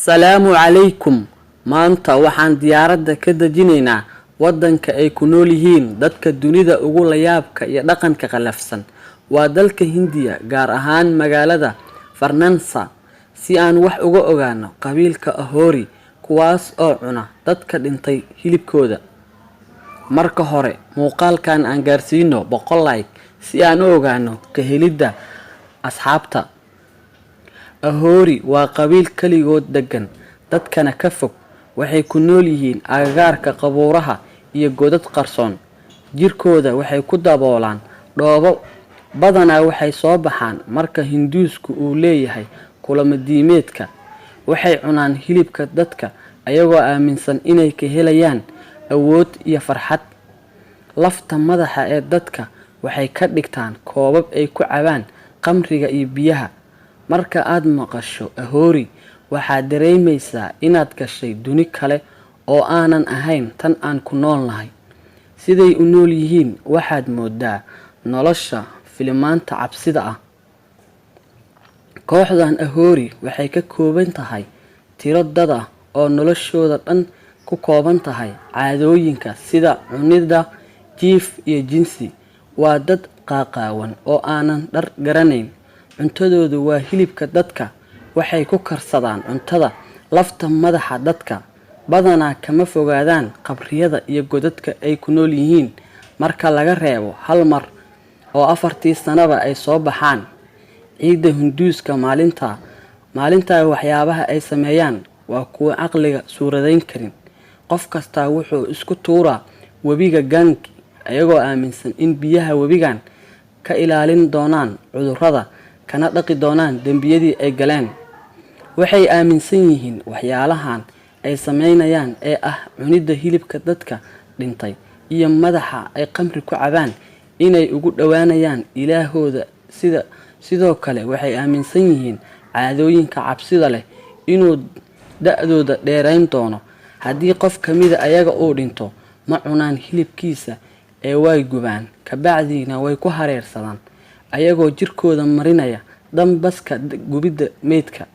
Salaamu calaykum. Maanta waxaan diyaaradda ka dejinaynaa waddanka ay ku nool yihiin dadka dunida ugu layaabka iyo dhaqanka qallafsan. Waa dalka Hindiya, gaar ahaan magaalada Varanasi, si aan wax uga ogaano qabiilka Aghori, kuwaas oo cuna dadka dhintay hilibkooda. Marka hore, muuqaalkan aan gaarsiino 100 like si aan u ogaano ka helidda asxaabta. Aghori waa qabiil kaligood deggan, dadkana ka fog. Waxay ku nool yihiin agagaarka qabuuraha iyo godad qarsoon. Jirkooda waxay ku daboolaan dhoobo. Badanaa waxay soo baxaan marka Hinduusku uu leeyahay kulamo diimeedka. Waxay cunaan hilibka dadka ayagoo aaminsan inay ka helayaan awood iyo farxad. Lafta madaxa ee dadka waxay ka dhigtaan koobab ay ku cabaan khamriga iyo biyaha. Marka aad maqasho Aghori, waxaad dareemaysaa inaad gashay duni kale oo aanan ahayn tan aan ku noolnahay. Siday u nool yihiin waxaad moodaa nolosha filimaanta cabsida ah. Kooxdan Aghori waxay ka kooban tahay tiro dad ah oo noloshooda dhan ku kooban tahay caadooyinka sida cunida, jiif iyo jinsi. Waa dad qaaqaawan oo aanan dhar garanayn. Cuntadoodu waa hilibka dadka. Waxay ku karsadaan cuntada lafta madaxa dadka. Badanaa kama fogaadaan qabriyada iyo godadka ay ku nool yihiin, marka laga reebo hal mar oo 4tii sanaba ay soo baxaan ciidda Hinduuska. Maalintaa waxyaabaha ay sameeyaan waa kuwo caqliga suuradayn karin. Qof kastaa wuxuu isku tuuraa webiga Gange, ayagoo aaminsan in biyaha webigan ka ilaalin doonaan cudurrada kana dhaqi doonaan dembiyadii ay galeen. Waxay aaminsan yihiin waxyaalahan ay sameynayaan ee ah cunidda hilibka dadka dhintay iyo madaxa ay khamri ku cabaan inay ugu dhowaanayaan ilaahooda. Sida sidoo kale waxay aaminsan yihiin caadooyinka cabsida leh inuu da'dooda dheerayn doono. Haddii qof ka mida ayaga uu dhinto, ma cunaan hilibkiisa ee way gubaan, kabacdiina way ku hareersadaan ayagoo jirkooda marinaya dambaska gubidda meydka.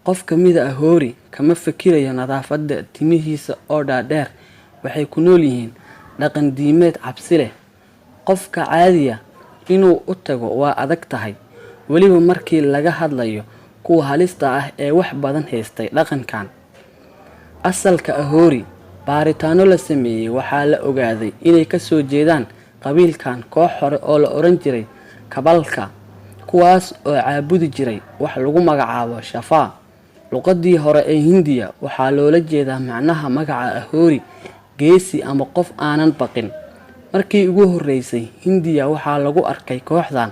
Qof ka mida Aghori kama fikirayo nadaafadda timihiisa oo dhaadheer. Waxay ku nool yihiin dhaqan diimeed cabsi leh. Qofka caadiya inuu u tago waa adag tahay, weliba markii laga hadlayo kuwa halista ah ee wax badan haystay dhaqankan. Asalka Aghori: baaritaano la sameeyey waxaa la ogaaday inay kasoo jeedaan qabiilkan koox hore oo la oran jiray Kabalka, kuwaas oo caabudi jiray wax lagu magacaabo Shafaa. Luqadii hore ee Hindiya waxaa loola jeedaa macnaha magaca Aghori geesi ama qof aanan baqin. Markii ugu horeysay Hindiya waxaa lagu arkay kooxdan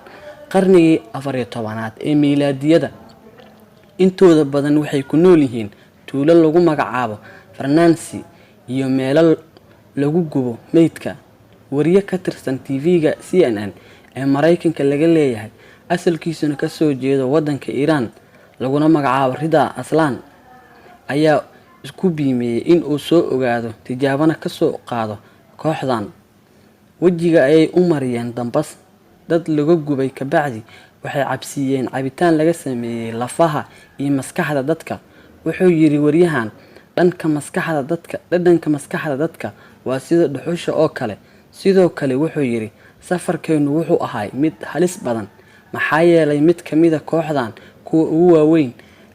qarnigii 14aad ee miilaadiyada. Intooda badan waxay ku nool yihiin tuulo lagu magacaabo Varanasi iyo meelo lagu gubo meydka. Wariye ka tirsan TV-ga CNN ee Mareykanka laga leeyahay, asalkiisuna kasoo jeedo wadanka Iiraan, laguna magacaabo Rida Aslan, ayaa isku biimeeyey in uu soo ogaado, tijaabana kasoo qaado kooxdan. Wejiga ayay u mariyeen dambas dad laga gubay, kabacdi waxay cabsiiyeen cabitaan laga sameeyey lafaha iyo maskaxda dadka. Wuxuu yiri wariyahan, dhanka maskaxda dadka dhadhanka maskaxda dadka waa sida dhuxusha oo kale. Sidoo kale wuxuu yiri, safarkeenu wuxuu ahay mid halis badan, maxaa yeelay mid ka mida kooxdan kuwa ugu waaweyn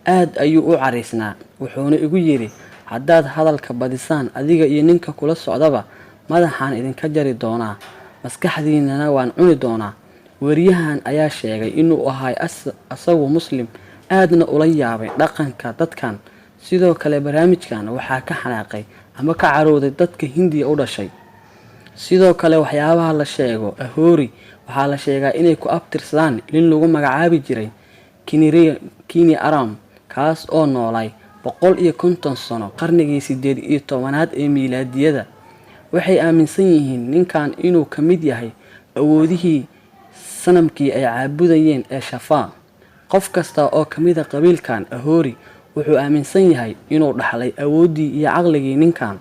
aad ayuu u cariisnaa, wuxuuna igu yiri, haddaad hadalka badisaan adiga iyo ninka kula socdaba, madaxaan idinka jari doonaa, maskaxdiinana waan cuni doonaa. Wariyahan ayaa sheegay inuu ahay asagu Muslim, aadna ula yaabay dhaqanka dadkan. Sidoo kale barnaamijkan waxaa ka xanaaqay ama ka carooday dadka Hindiya u dhashay. Sidoo kale waxyaabaha la sheego Aghori, waxaa la sheegaa inay ku abtirsadaan nin lagu magacaabi jiray Kini Aram, kaas oo noolay 150 sano qarnigii 18aad ee miilaadiyada. Waxay aaminsan yihiin ninkan inuu ka mid yahay awoodihii sanamkii ay caabudayeen ee Shafaa. Qof kasta oo ka mida qabiilkan Aghori wuxuu aaminsan yahay inuu dhaxlay awooddii iyo caqligii ninkan.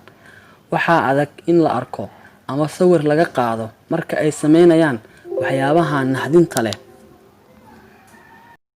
Waxaa adag in la arko ama sawir laga qaado marka ay sameynayaan waxyaabaha naxdinta leh.